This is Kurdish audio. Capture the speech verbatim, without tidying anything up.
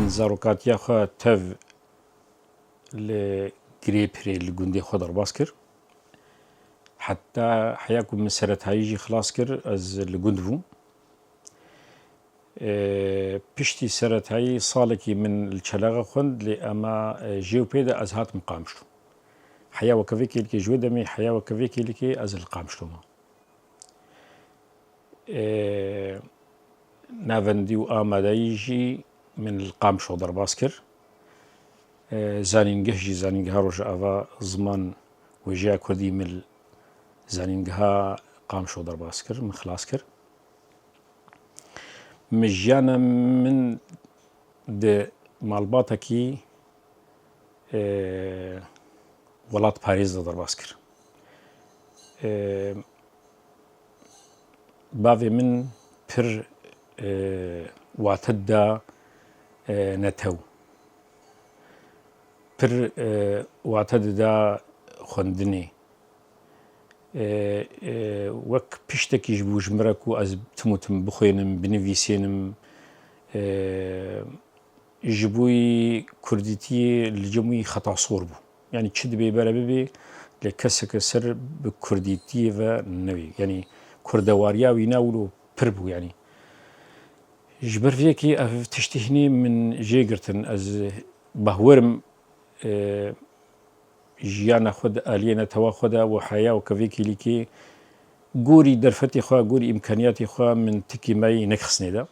Zarokatiya xwe tev li Girê Pirê li gundê xwe derbas kir. Heta heya ku min seretayî jî xilas kir, ez li gund bûm. Ê, piştî seretayî salekî min li Çelexe xwend, lê ema, e, jê û pê de ez hatim Qamişlo. Heya weke vê kêlikê ji wê demê, heya weke vê kêlikê ez li Qamişlo me. Ê, navendî û amadeyî jî min li Qamişlo derbas kir. Ê, zanîngeh jî, Zanîngeha Rojava Ziman û Wêjeya Kurdî min li Zanîngeha Qamişlo derbas kir, min xilas kir. Min jiyana min di malbatekî, e, welatparêz de derbas kir. E, bavê min pir, e, wate dida, e, netew. Pir, e, wate dida xwendinê. E, e, wek piştekî ji bo ji min re ku ez tim û tim bixwênim, binivîsênim, e, ji bo wî kurdîtiyê li cem wî xeta sor bû. Yanî çi dibê bere bibe, lê keseke ser bi kurdîtiyê ve nebê. Yanî kurdewariya wî ne wilo pir bû yanî. Ji ber vê yekê ev tiştê hinê min jê girtin. Ez bahwerim, e, jiyana xwe di aliyê netewa xwe de û heya weke vê kêlîkê gorî derfetê xwe, gorî îmkaniyatê xwe min tikî me yî nekxistinê de.